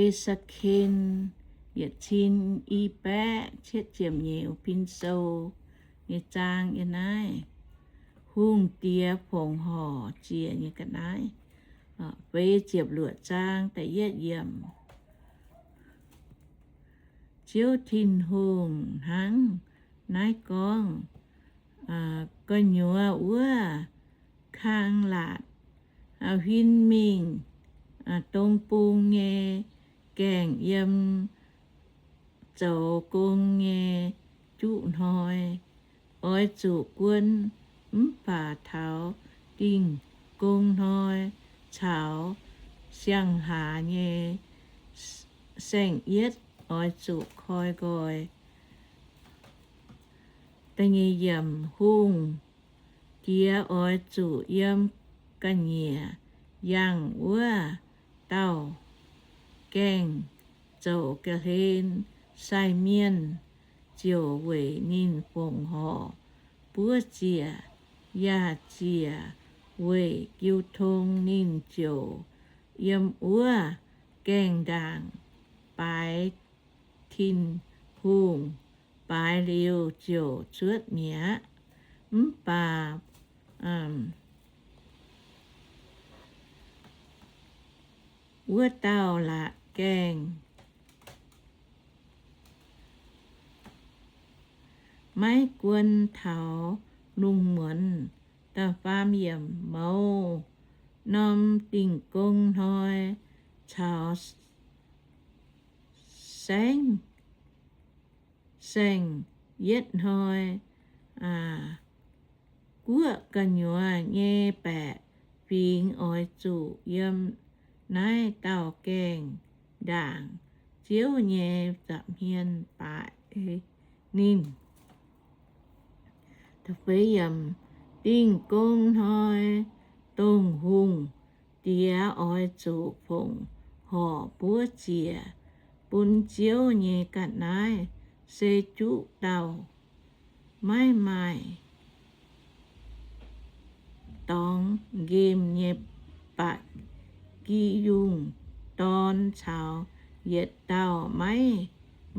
E^se^ken yietc cin i baeqv cietv ziepc nyeic pin sou nyei zaang yiem naaiv. Hungh diex fongc horc ziec nyei ga'naaiv. Feix ziepc luoqc zaang da'yietv yiemc. Ziouv Tin-Hungh hnangv naaiv gorngv, Gu'nyuoz wuov kang laatc huin mingh dong bung nyei gaengh yiem zoux gong nyei juqv hnoi. Oix zuqc guon mv baac taux dingh gong hnoi caux siang-hlaax nyei saeng-yietv oix zuqc koi nqoi. Hungh diex oix zuqc yiem ga'nyiec yangh wuov dauh gaengh zoux ga'hlen. Sai mienh ziouc weic ninh fongc horc buov ziec, yaac ziec weic jiu tong. Ninh ziouc yiem wuov gaengh ndaangc baaix Tin-Hungh, baaix liuz ziouc cuotv mi'aqv. Mv baac wuov dauh laatc gaengh maiv guon taux lungh muonz. Da'faam yiemc. Mouz norm dingh gong hnoi caux saeng, saeng-yietv hnoi, guoqv gu'nyuoz nyei baeqc fingx oix zuqc yiem naaiv dauh gaengh ndaangc Ziouv nyei nza'hmien baaix ninh. Dingh gong hnoi dongh hungh diex oix zuqc fongc horc buov ziec bun Ziouv nyei ga'naaiv se juqv dauh maiv maaih dorngx nqemh nyei ba'gi yungh dorn caux yietc dauh maiv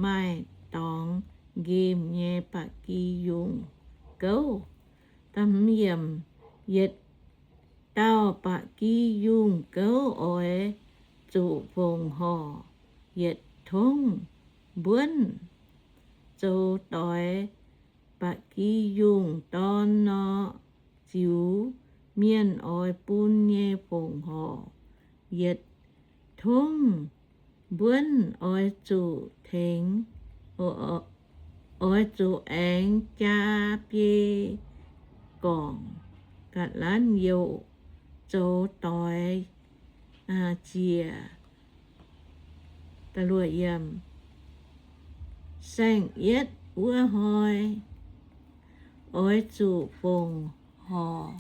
maaih dorngx nqemh nyei ba'gi yungh gouv. Yietc dauh ba'gi yungh gouv oix zuqc fongc horc yietc tongv mbuonv. Zoux doix ba'gi yungh dorn nor, ziux mienh oix bun nyei fongc horc yietc tongv mbuonv oix zuqc tengx, oix zuqc aengx jaa biei gorngc ga'lanv youh zoux doix ziec. Saeng-yietv wuov hnoi oix zuqc fongc horc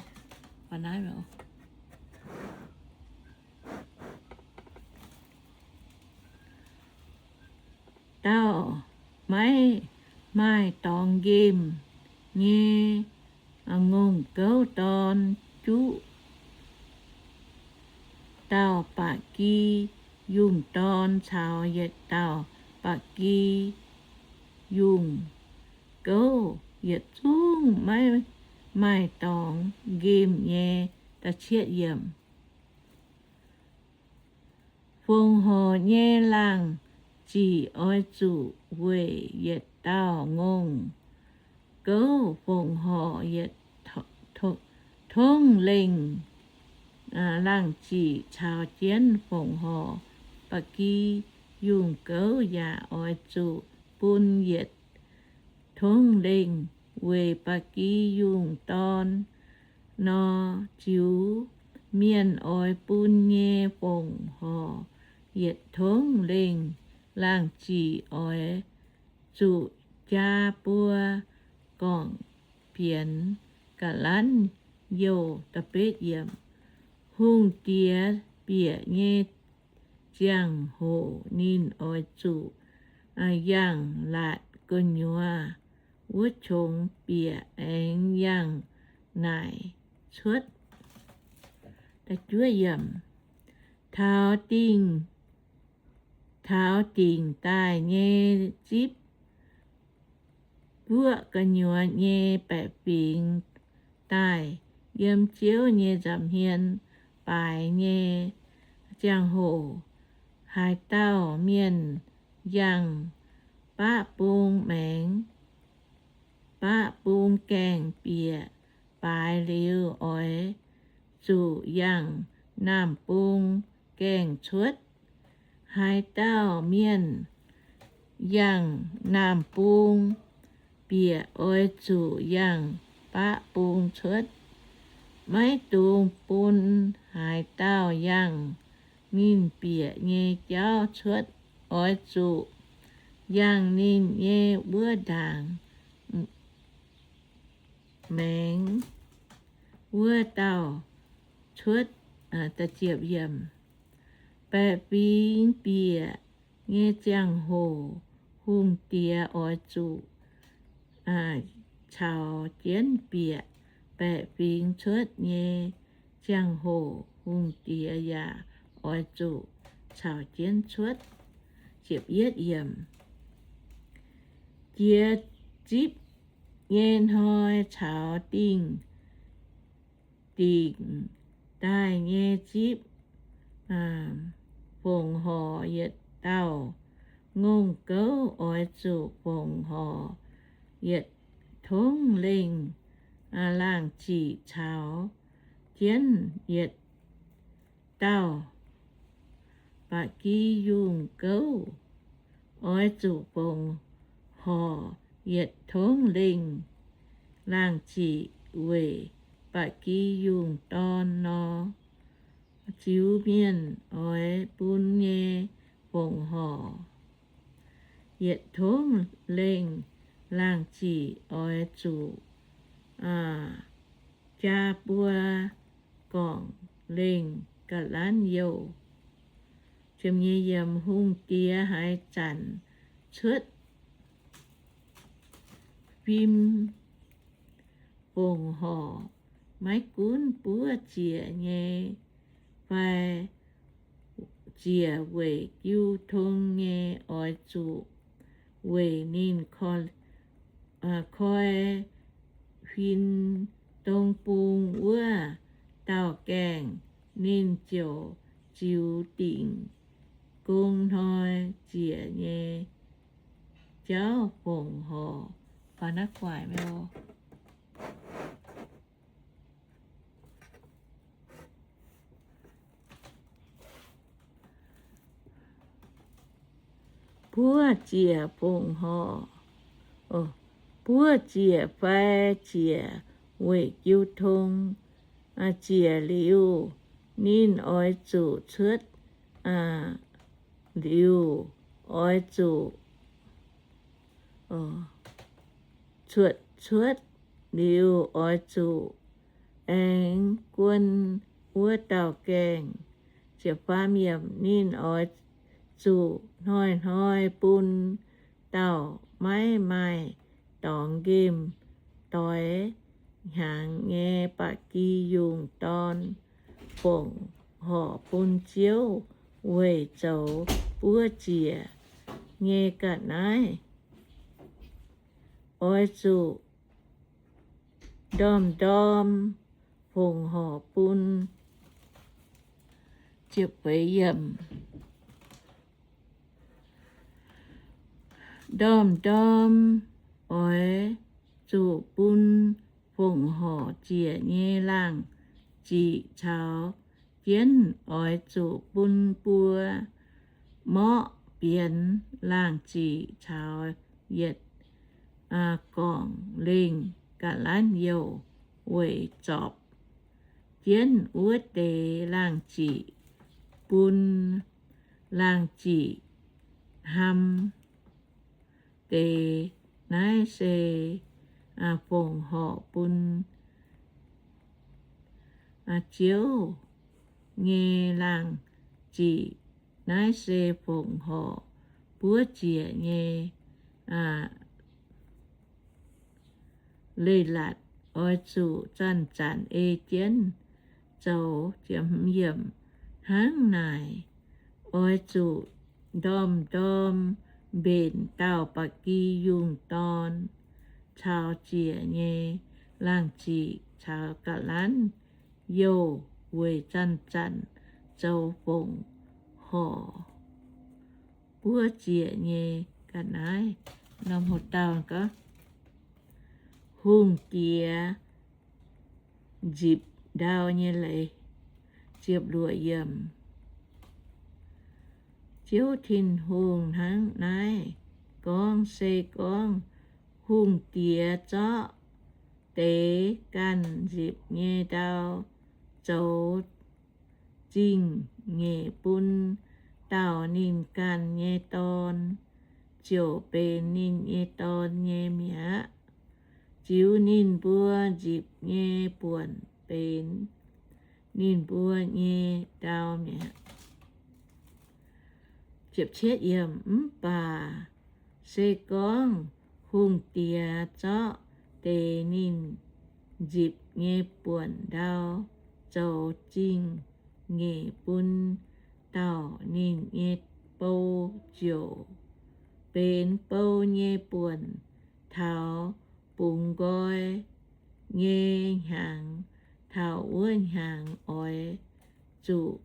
dauh maiv maaih dorngx nqemh nyei ngongh gouv dorn, juqv dauh ba'gi yungh dorn caux yietc dauh ba'gi yungh gouv yietc zungv maiv maaih dorngx nqemh nyei. Fongc horc nyei laangh ziqc oix zuqc weic yietc dauh ngongh gouv fongc horc yietc tongv lengh. Laangh ziqc caux jienv fongc horc ba'gi yungh gouv yaac oix zuqc bun yietc tongv lengh weic ba'gi yungh dorn nor, ziux mienh oix bun nyei fongc horc yietc tongv lengh. Laangh ziqc oix zuqc jaa buo gorngv bienx ga'lanv youh. Hungh diex bieqc nyei ziangh hoc ninh oix zuqc yangh laatc gu'nyuoz wuov qongx bieqc aengx yangh naaic cuotv. Taux dingh taux dingc daaih nyei zipv guoqv gu'nyuoz nyei baeqc fingx daaih, yiem Ziouv nyei nza'hmien baaix nyei ziangh hoc, haaix dauh mienh yangh baqv bung maengx, baqv bung gaengh bieqc baaix liuz, oix zuqc yangh naamh bung gaengh cuotv. Haaix dauh mienh yangh naamh bung bieqc, oix zuqc yangh baqv bung cuotv. Maiv dungx bun haaix dauh yangh ninh bieqc nyei jauv cuotv. Oix zuqc yangh ninh nyei wuov ndaangc maengx wuov dauh cuotv. Baeqc fingx bieqc nyei ziangh hoc, hungh diex oix zuqc caux jienv bieqc. Baeqc fingx cuotv nyei ziangh hoc, hungh diex yaac oix zuqc caux jienv cuotv. Jiex zipv nyei hnoi caux dingh, dingc daaih nyei zipv fongc horc yietc dauh ngongh gouv oix zuqc fongc horc yietc tongv lengh laangh ziqc caux jienv yietc dauh ba'gi yungh gouv. Oix zuqc fongc horc yietc tongv lengh laangh ziqc weic ba'gi yungh dorn nor. Ziux mienh oix bun nyei fongc horc yietc tongv lengh laangh ziqc oix zuqc jaa buo gorngc lengh ga'lanv youh. Hungh diex haaix zanc cuotv fim fongc horc, maiv gunv buov ziec nyei fai ziec weic jiu tong nyei, oix zuqc weic ninh koi huin dong bung wuov dauh gaengh. Ninh ziouc ziux dingc gong hnoi ziec nyei jauv fongc horc. Buov ziec fongc horc, buov ziec fai ziec weic jiu tong ziec liuz, ninh oix zuqc cuotv liuz, oix zuqc cuotv, cuotv liuz oix zuqc aengx guon wuov dauh gaengh. Ninh oix zuqc hnoi-hnoi bun dauh maiv maaih dorngx nqemh doix hnyangx nyei ba'gi yungh dorn fongc horc bun Ziouv weic zoux buov ziec nyei ga'naaiv. Oix zuqc ndorm-ndorm fongc horc bun. Ndorm-ndorm oix zuqc bun fongc horc ziec nyei laangh ziqc caux jienv. Oix zuqc bun buo morqv bienx laangh ziqc caux yietc gorngc lengh ga'lanv youh weic zorpc jienv wuov deix laangh ziqc, bun laangh ziqc hlam deix. Naaiv se fongc horc bun Ziouv nyei laangh ziqc. Naaiv se fongc horc buov ziec nyei leiz-latc. Oix zuqc zanc-zanc ei jienv zoux. Hnangv naaic, oix zuqc ndorm-ndorm mbenc dauh ba'gi yungh dorn caux ziec nyei laangh ziqc caux ga'lanv youh weic zanc-zanc zoux fongc horc buov ziec nyei ga'naaiv. Norm houc dauh gorngv, Hungh Diex nzipc ndau nyei leiz. Ziepc luoqc yiemc. Ziouv Tin-Hungh hnangv naaiv gorngv, Se gorngv hungh diex zorqv deix ganh nzipc nyei ndau zoux zingh nyeic bun dauh ninh ganh nyei dorn, ziouc benx ninh nyei dorn nyei mi'aqv. Ziux ninh mbuo nzipc nyei buonc benx ninh mbuo nyei ndau mi'aqv. Mv baac se gorngv hungh diex zorqv deix ninh nzipc nyei buonc ndau zoux zingh nyeic bun dauh ninh nyei bou, ziouc benx bou nyei buonc taux bungx nqoi nyei hnyangx. Taux wuov hnyangx oix zuqc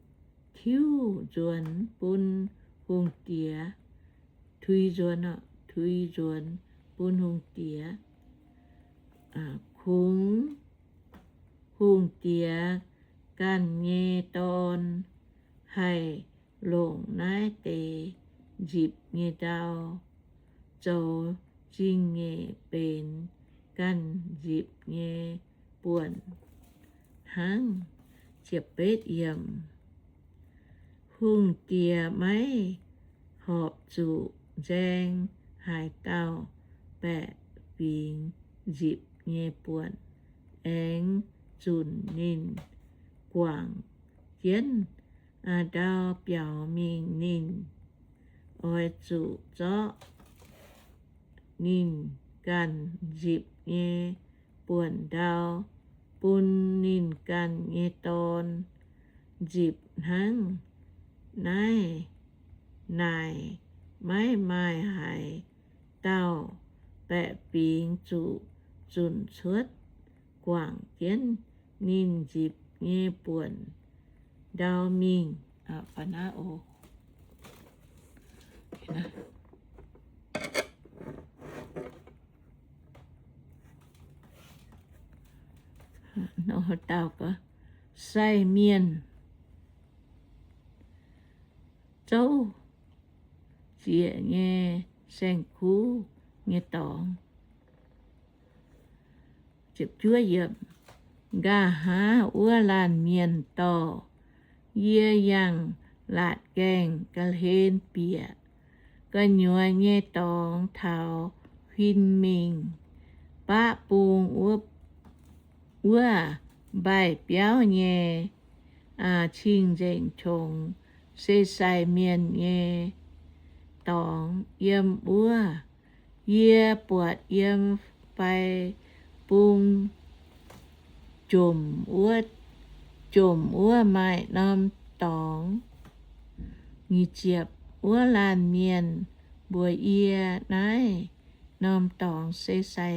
tiuv nzuonx bun hungh diex, tuix nzuonx, tuix nzuonx bun hungh diex. Kungx hungh diex ganh nyei dorn haih longc naaiv deix nzipc nyei ndau zoux zingh nyeic benx ganh nzipc nyei buonc hnangv. Hungh diex maiv horpc zuqc nzaeng haaix dauh baeqc fingx nzipc nyei buonc, aengx zunc ninh guangc jienv ndau biaux mingh. Ninh oix zuqc zorqv ninh ganh nzipc nyei buonc ndau bun ninh ganh nyei dorn nzipc hnangv naaiv. Naaic maiv maaih haaix dauh baeqc fingx zuqc zunc cuotv guangc jienv ninh nzipc nyei buonc ndau mingh. Sai mienh zouv ziec nyei saeng-kuv nyei dorngx. Nqa'haav wuov laanh mienh dorh yie yangh laatc gaengh ga'hlen bieqc gu'nyuoz nyei dorngx taux huin mingh. Baqv bung wuov mbaih biauv nyei cing-nzengc qongx se sai mienh nyei dorngx. Yiem wuov yie buatc yiem fai bung jomc wuov, jomc wuov maaih norm dorngx. Wuov laanh mienh mbuox yie, Naaiv norm dorngx se sai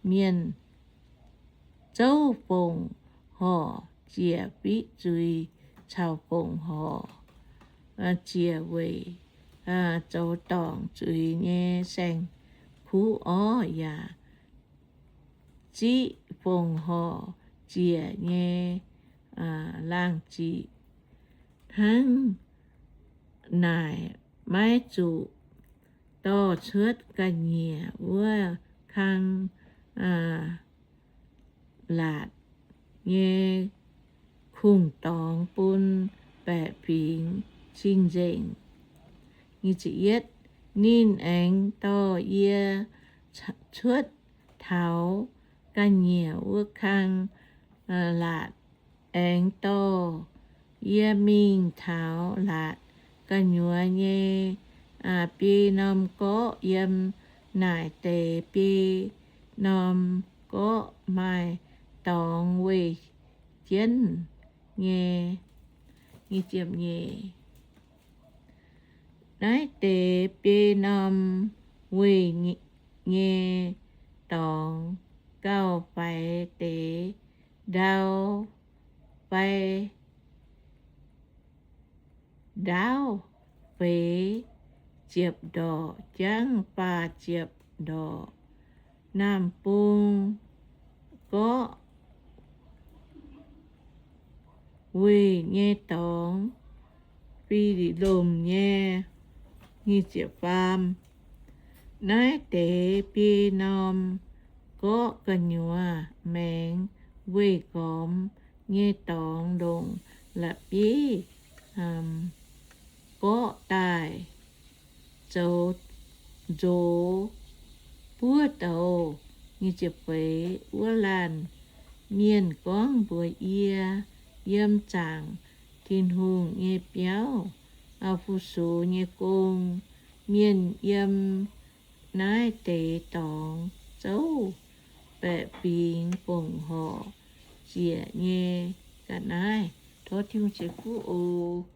mienh zouv fongc horc ziec fiqv zuiz caux fongc horc ziec weic zoux dorngc zuiz nyei saeng-kuv orv, yaac ziqv fongc horc ziec nyei laangh ziqc. Hnangv naaic maiv zuqc dorh cuotv ga'nyiec wuov kang laatc nyei kungx-dorngx bun baeqc fingx cing-nzengc. Ninh aengx dorh yie cuotv taux ga'nyiec wuov kang laatc, aengx dorh yie mingh taux laatc gu'nyuoz nyei biei norm gorqv. Yiem naaic deix biei norm gorqv maaih dorngx weih jienv nyei. Naaiv deix biei norm weih nyei dorngx gauh faix deix ndau fai ndaauv feix ziepc ndorqc jangv faah ziepc ndorqc. Naamh bung gorqv weih nyei dorngx, fih lomc nyei. Nyic ziepc faam. Naaiv deix biei norm gorqv gu'nyuoz maengx weih gormx nyei dorngx longc la'bieiv gorqv daaih zoux nzox buov douz. Nyic ziepc feix. Wuov laanh mienh gorngv mbuox yie, Yiem zaangc Tin-Hungh nyei biauv fu-sux nyei gong, mienh yiem naaiv deix dorngx zouv baeqc fingx fongc horc ziec nyei ga'naaiv. Tov Tin-Hungh ceix fuqv oc.